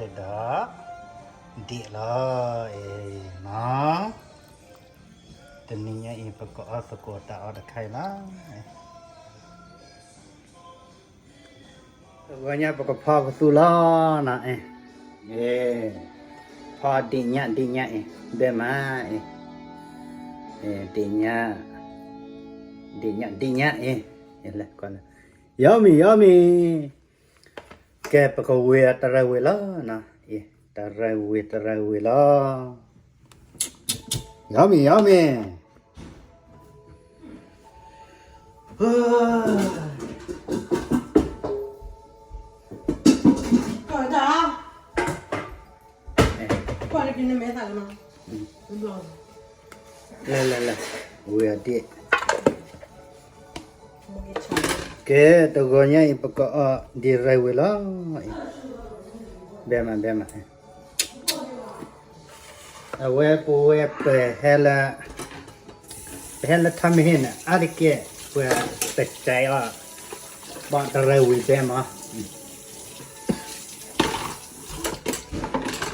ဒီး ဒံးလီၤ အံၤနီၤ, တနံၤညါအံၤ ပကအီၣ်သကိးတၢ်အီၣ်တခါအံၤလီၤ. တဂီၤညါပကဖီကသူလီၤနီၤ, ဖီဒံးညၣ်ဒံးညၣ်အံၤ ဘဲမးအံၤ, ဒံးညၣ် ဒံးညၣ်ဒံးညၣ်အံၤ, ယီမံၤယီမံၤ, ကဲ ပကဝံၤအတရၢဝံၤလီၤနီၤ, တရၢဝံၤတရၢဝံၤလီၤ, ယီမံၤယီမံၤ လၢလၢလၢ ဝံၤအဒ့ၣ်, ကဲ တဂီၤညါအံၤ ပကအီၣ်ဒံးရၢဝံၤလီၤ, ဘဲမးဘဲမး အဝဲပဝဲပဟဲလၢ ပဟဲလၢထါမ့ၢ်ဟ့ၣ်န့ၣ် အါတက့ၢ် ပှၤပစဲးအီၤ ဘၣ်တရၢဝံၤဘဲမး,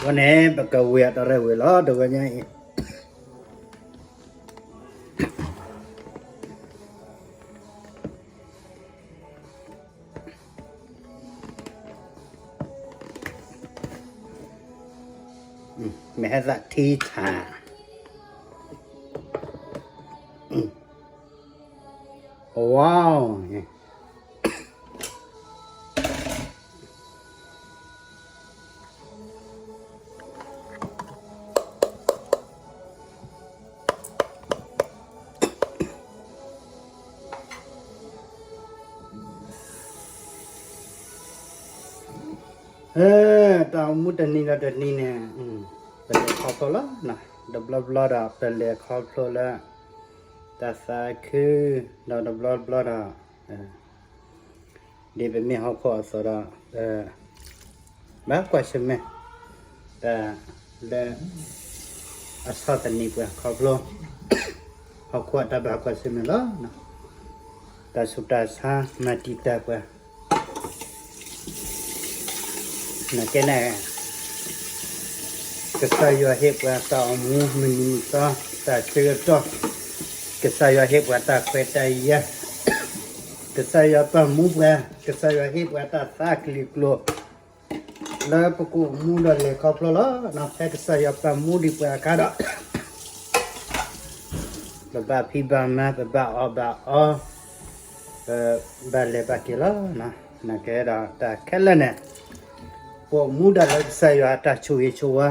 အဃိန့ၣ် ပကဝံၤအတရၢဝံၤလီၤ တဂီၤညါအံၤ မ့ၢ်ဟဲသးထံထါ, wow, တၢ်အိၣ်မူတနံၤဒီးတနံၤန့ၣ် ပလဲၤခီဖျိလီၤ, တဘျီဘျီဒီး ပလဲၤခီဖျိလၢ တၢ်သးခု, ဒီးတဘျီဘျီဒီး ဒ်ပမ့ၢ်ဟီၣ်ခိၣ်အသိးဒီး ဘၣ်ကွၢ်ဆၢၣ်မဲာ် တၢ်လၢ အဆီၣ်သနံးပှၤခီဖျိ ဟီၣ်ခိၣ်အတၢ်ဘၣ်ကွၢ်ဆၢၣ်မဲာ်လီၤ. တၢ်ဆူးတၢ်ဆါမၤတံာ်တာ်ပှၤ နာ်က့န့ၣ် ကစၢ်ယွၤဟ့ၣ်ပှၤတၢ်အိၣ်မူမုၢ်နံၤမုၢ်သီ တၢ်ဆၢကတီၢ်, ကစၢ်ယွၤဟ့ၣ်ပှၤတၢ်ခွဲးတၢ်ယာ်, ကစၢ်ယွၤပာ်မူပှၤ, ကစၢ်ယွၤဟ့ၣ်ပှၤတၢ်သးကလံၤကျိၤ လၢပကအိၣ်မူဒီးလဲၤခီဖျိလီၤ. ဖဲကစၢ်ယွၤပာ်မူဒံးပှၤအခါဒီး ပဘၣ်ဖံးဘၣ်မၤ ပဘၣ်အီၣ်ဘၣ်အီ ပဘၣ်လဲၤဘၣ်က့ၤလီၤ. နာ်က့ဒီးတၢ်ခဲလၢာ်န့ၣ် ပအိၣ်မူဒၣ်လၢကစၢ်ယွၤအတၢ်ဆိၣ်ဂ့ၤဆိၣ်ဝါ,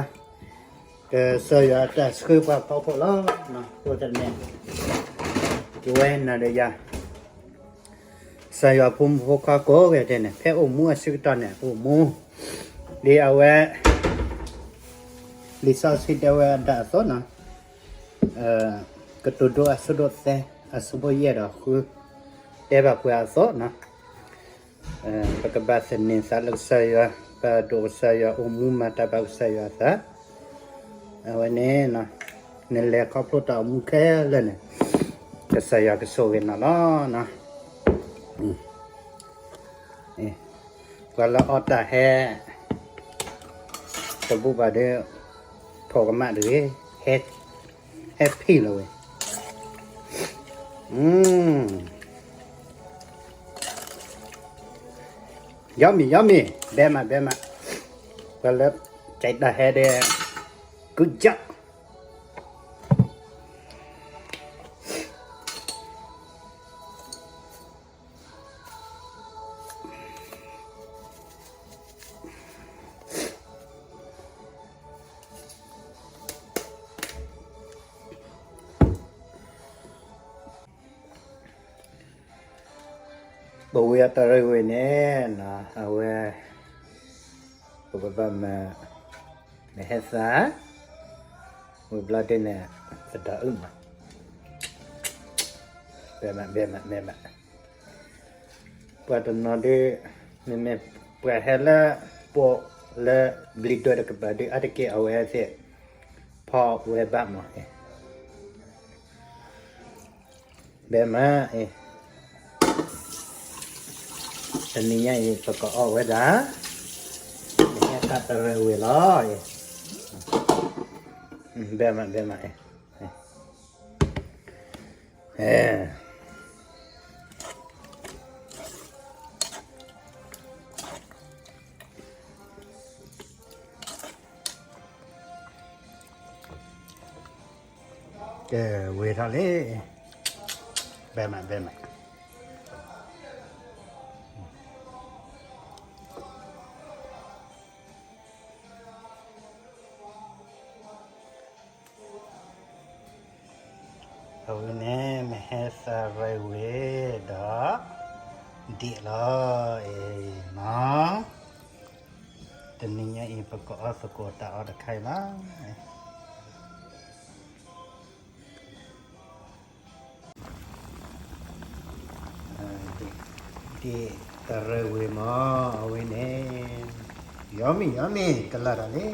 ကစၢ်ယွၤအတၢ်ဆှၢပှၤဖီခိၣ်လီၤ. အဃိသတးန့ၣ် ကဝဲနၤဒီးယၤ ကစၢ်ယွၤဖိမုၣ်ဖိခွါကိးဂၤဒဲးန့ၣ် ဖဲအိၣ်မူအဆၢကတီၢ်န့ၣ် အိၣ်မူ ဒ်အဝဲ လံာ်စီဆှံတဲဝဲဒၣ်အသိးနီၤ, ကတိၤဒိအဆၢဒိၣ်သၢ အဆၢဖိယဲၢ်ဒီးဃု တဲဘၣ်ပှၤအသိးနီၤ, ပကဘၣ်သန့ၤသးလၢကစၢ်ယွၤ, ပဒိၣ်ကစၢ်ယွၤ အိၣ်မူမၤတၢ်ဘၣ်ကစၢ်ယွၤအသး, အဝဲန့ၣ် နလဲၤခီဖျိတၢ်အိၣ်မူခဲလၢာ်န့ၣ် ကစၢ်ယွၤကဆိၣ်ဂ့ၤနၤလီၤ. ပှၤလၢအီၣ်တၢ်ဟဲ တဘူၣ်ဘၣ်ဒီး ထိၣ်ကမၣ်တဂ့ၤ, ဟဲဖံးလီၤဝဲ, ယီမံၤ ယီမံၤ ဘဲမး ဘဲမး, ပှၤလၢ ကဲတၢ်ဟဲဒဲး good job. ပဝံၤအတၢ်ရ့ဝံၤန့ၣ် အဝဲ ပကဘၣ်မၤ မ့ၢ်ဟဲသး ဝံၤဘျီဒ်န့ၣ် ပတၢ်အုၣ်မး ဘဲမး ဘဲမး ဘဲမး ပှၤတနီၤဒ် မ့မ့ၢ်ပှၤဟဲလၢ ပိာ်လၢ ဘျံးဒွဲၣ်တကပၤဒ် အါတက့ၢ်အဝဲသ့ၣ် ဖီဝဲဘၣ်မး ဘဲမးအံၤ တနံၤညါအံၤ ပကအီၣ်ဝဲဒၣ် ဟဲတၢ် တရၢဝံၤလီၤ, ဘဲမး ဘဲမး, ကဲ ဝံၤထီၣ်လံ, ဘဲမး ဘဲမး. အဝဲန့ၣ် မ့ၢ်ဟဲသရၢဝံၤဒီး ဒ့ၣ်လီၤအံၤနီၤ, တနံၤညါအံၤ ပကအီၣ်သကိးတၢ်အီၣ်တခါအံၤလီၤ. ဒ့ၣ်တရၢဝံၤမး အဝဲန့ၣ်, ယီမံၤ ယီမံၤ ကလၢ်တၢ်လံ,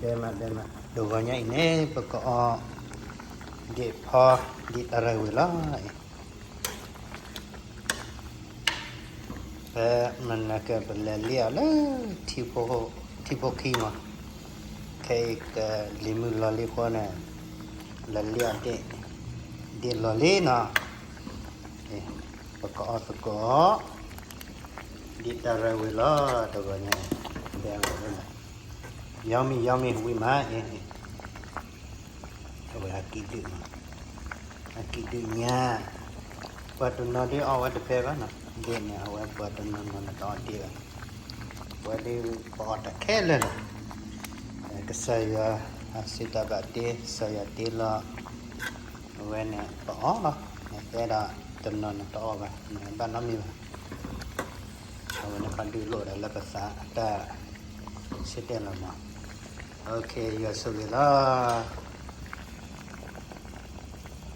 ဘဲမး ဘဲမး, တဂီၤညါအံၤန့ၣ် ပကအီၣ် ဒ့ၣ်ဖီ ဒ့ၣ်တရၢဝံၤလီၤအံၤ. ဖဲမနၤကပလဲၤလ့အီၤလၢ ထံဖိခံမး, ခဲအံၤကလံၤမုၢ်လီၤလံအဃိန့ၣ်, လဲၤလ့အီၤဒ့ၣ်, ဒ့ၣ်လီၤလံနီၤ, ပကအီၣ်သကိး ဒ့ၣ်တရၢဝံၤလီၤ တဂီၤညါ, ဘဲဝဲ, ယီမံၤ ယီမံၤ ဝံၤမးအံၤ, အဝဲအကံၣ်ဒုၣ်မး, အကံၣ်ဒုၣ်ညါ, ပှၤတနီၤဒ်အီၣ်ဝဲတဖဲဘၣ်နီၤ, ဒ့ၣ်န့ၣ် အဝဲပှၤတနီၤနီၤန့ၣ်တအီၣ်တ့ၢ်ဘၣ်, ပဝဲဒ်ပအီၣ်တၢ်ခဲလၢာ်လီၤ. ကစၢ်ယွၤအစံးတၢ်ဘၣ်တ့, ကစၢ်ယွၤတ့လီၤ, အဝဲန့ၣ်ပအီၣ်လီၤ, နတဲဒၣ်တနီၤနတအီၣ်ဘၣ်, နဘၣ်နီတမံၤဘၣ်. အဝဲန့ၣ်ခီဒုၣ်လိၣ်ဒီးလၢပသးအတၢ်ဆၢတဲာ်လီၤမး. ယွၤဆိၣ်ဂ့ၤလီၤ.